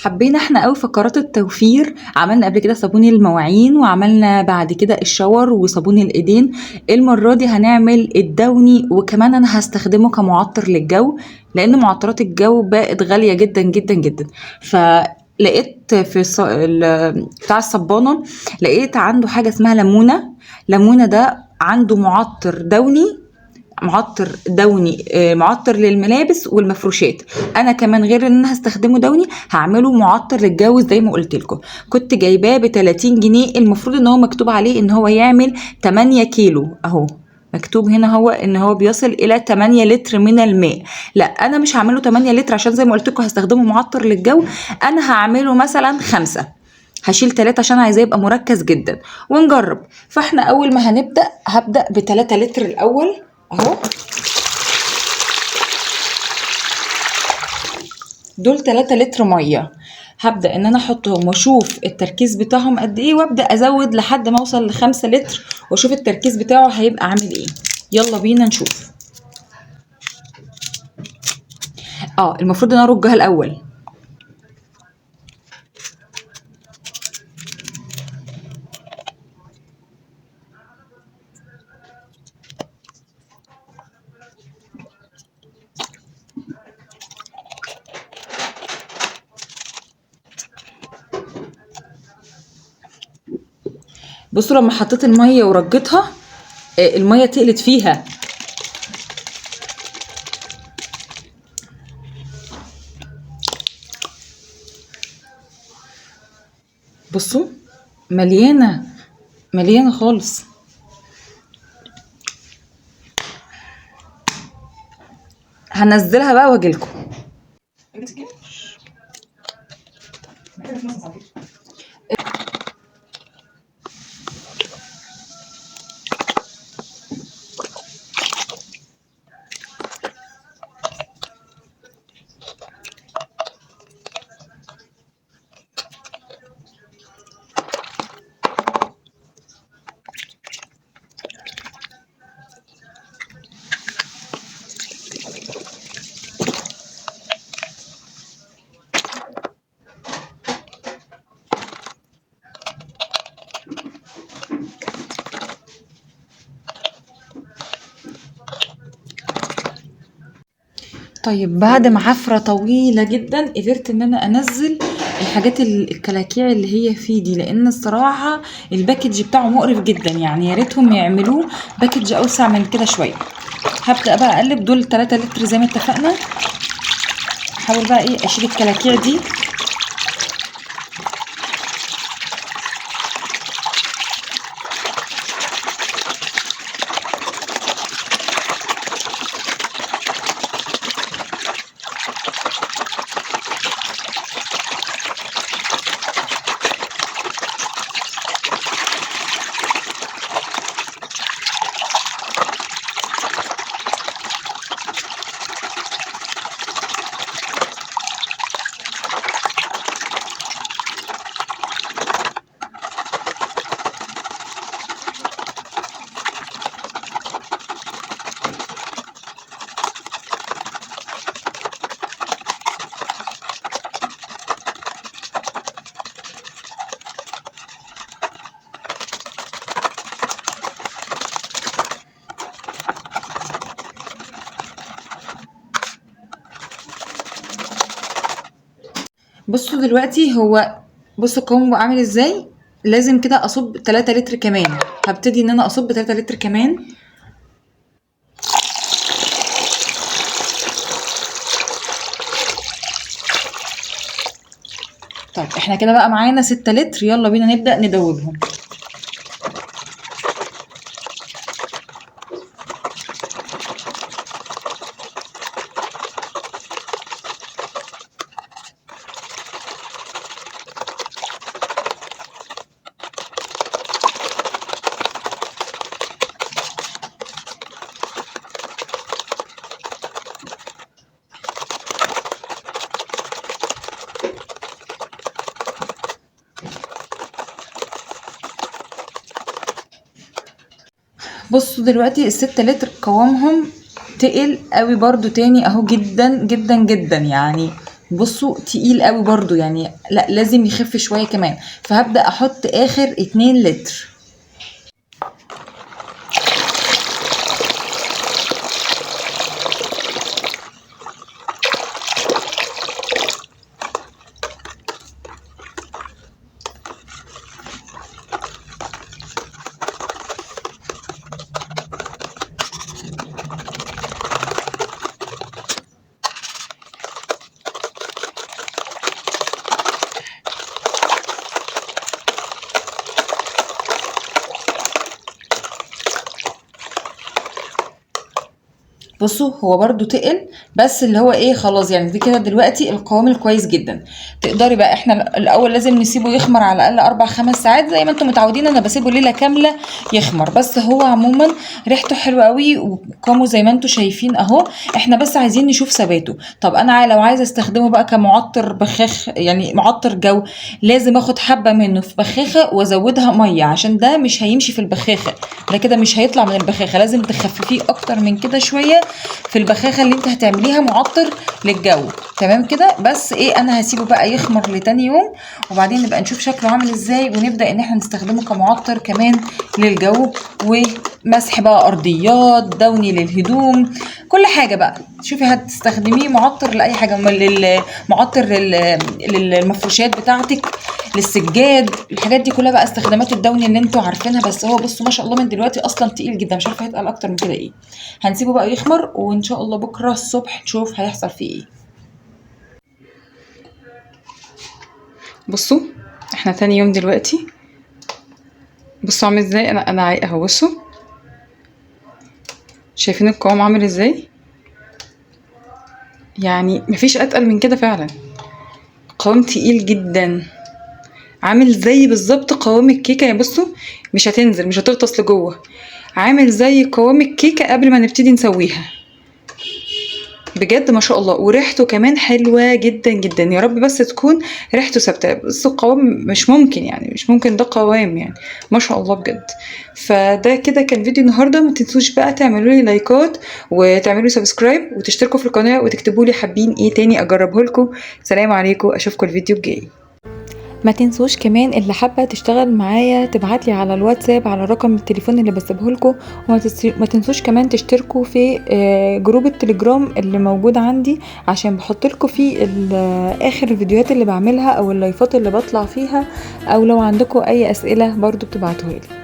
حبينا احنا قوي فقرات التوفير، عملنا قبل كده صابون المواعين، وعملنا بعد كده ال shower وصابون الايدين. المرة دي هنعمل الداوني، وكمان انا هستخدمه كمعطر للجو، لان معطرات الجو بقت غالية جدا جدا جدا. فلقيت في بتاع الصبانة، لقيت عنده حاجة اسمها ليمونة. ليمونة ده عنده معطر داوني، معطر دوني، معطر للملابس والمفروشات. انا كمان غير ان انا هستخدمه دوني، هعمله معطر للجو زي ما قلت لكم. كنت جايباه ب 30 جنيه، المفروض ان هو مكتوب عليه ان هو يعمل 8 كيلو، اهو مكتوب هنا هو ان هو بيصل الى 8 لتر من الماء. لا انا مش هعمله 8 لتر، عشان زي ما قلت لكم هستخدمه معطر للجو. انا هعمله مثلا 5، هشيل 3 عشان عايزاه يبقى مركز جدا، ونجرب. فاحنا اول ما هنبدا هبدا ب 3 لتر الاول اهو. دول 3 لتر مية، هبدا ان انا احطهم واشوف التركيز بتاعهم قد ايه، وابدا ازود لحد ما اوصل ل 5 لتر واشوف التركيز بتاعه هيبقى عامل ايه. يلا بينا نشوف. المفروض ان انا ارجها الاول. بصوا لما حطيت المية ورجيتها، المية تقلت فيها. بصوا مليانة مليانة خالص. هنزلها بقى واجيلكم. بعد معافرة طويلة جدا قدرت ان انا انزل الحاجات الكلاكيع اللي هي فيه دي، لان الصراحة ال package بتاعه مقرف جدا، يا ريتهم يعملوه package اوسع من كده شوية. هبدأ بقى اقلب دول 3 لتر زي ما اتفقنا. احاول بقى اشيل الكلاكيع دي. بصوا دلوقتي هو بصوا القوام بقى عامل ازاي. لازم كده اصب 3 لتر كمان. هبتدي ان انا اصب 3 لتر كمان. احنا كده بقى معانا 6 لتر، يلا بينا نبدأ ندوبهم. بصوا دلوقتي ال6 لتر قوامهم تقل قوي برضو تاني اهو، جدا جدا جدا، بصوا تقيل قوي برضو، يعني لا لازم يخف شوية كمان. فهبدا احط اخر 2 لتر. بصوا هو برضو تقل، بس اللي هو ايه خلاص يعني دي كده دلوقتي القوام الكويس جدا. تقدري بقى، احنا الاول لازم نسيبه يخمر على الاقل 4-5 ساعات زي ما انتم متعودين، انا بسيبه ليلة كاملة يخمر. بس هو عموما ريحته حلوة قوي وقوامه زي ما انتم شايفين اهو. احنا بس عايزين نشوف ثباته. طب انا لو عايزه استخدمه بقى كمعطر بخاخ، يعني معطر جو، لازم اخد حبه منه في بخاخه وازودها مية، عشان ده مش هيمشي في البخاخه، ده كده مش هيطلع من البخاخه. لازم تخففيه اكتر من كده شوية في البخاخه اللي انت هتعمليها معطر للجو. تمام كده. بس ايه، انا هسيبه بقى يخمر لتاني يوم، وبعدين نبقى نشوف شكله عامل ازاي، ونبدا ان احنا نستخدمه كمعطر كمان للجو، ومسح بقى ارضيات، دوني للهدوم، كل حاجة بقى. شوفي هتستخدميه معطر لاي حاجة، معطر للمفروشات بتاعتك، للسجاد، الحاجات دي كلها بقى استخدامات الدوني اللي انتوا عارفينها. بس هو بصوا ما شاء الله من دلوقتي اصلا تقيل جدا، مش عارفه هيتقل اكتر من كده ايه. هنسيبه بقى يخمر، وان شاء الله بكره الصبح نشوف هيحصل فيه ايه. بصوا احنا تاني يوم دلوقتي، بصوا عامل ازاي. انا اهو، بصوا شايفين القوام عامل ازاي، يعني مفيش اتقل من كده فعلا. قوام تقيل جدا، عامل زي بالظبط قوام الكيكه. يا بصوا مش هتنزل، مش هتغطس لجوه، عامل زي قوام الكيكه قبل ما نبتدي نسويها. بجد ما شاء الله، وريحته كمان حلوة جدا جدا. يا رب بس تكون ريحته ثابتة. بس القوام مش ممكن، يعني مش ممكن ده قوام، يعني ما شاء الله بجد. فده كده كان فيديو النهارده. ما تنسوش بقى تعملوا لي لايكات وتعملوا subscribe وتشتركوا في القناة وتكتبوا لي حابين ايه تاني اجربه لكم. سلام عليكم، اشوفكم الفيديو الجاي. ما تنسوش كمان اللي حابة تشتغل معايا تبعتلي على الواتساب على رقم التليفون اللي بسيبه لكم، وما تنسوش كمان تشتركوا في group التليجرام اللي موجود عندي، عشان بحط لكم فيه اخر الفيديوهات اللي بعملها او اللايفات اللي بطلع فيها، او لو عندكم اي اسئلة برضو بتبعتوها لي.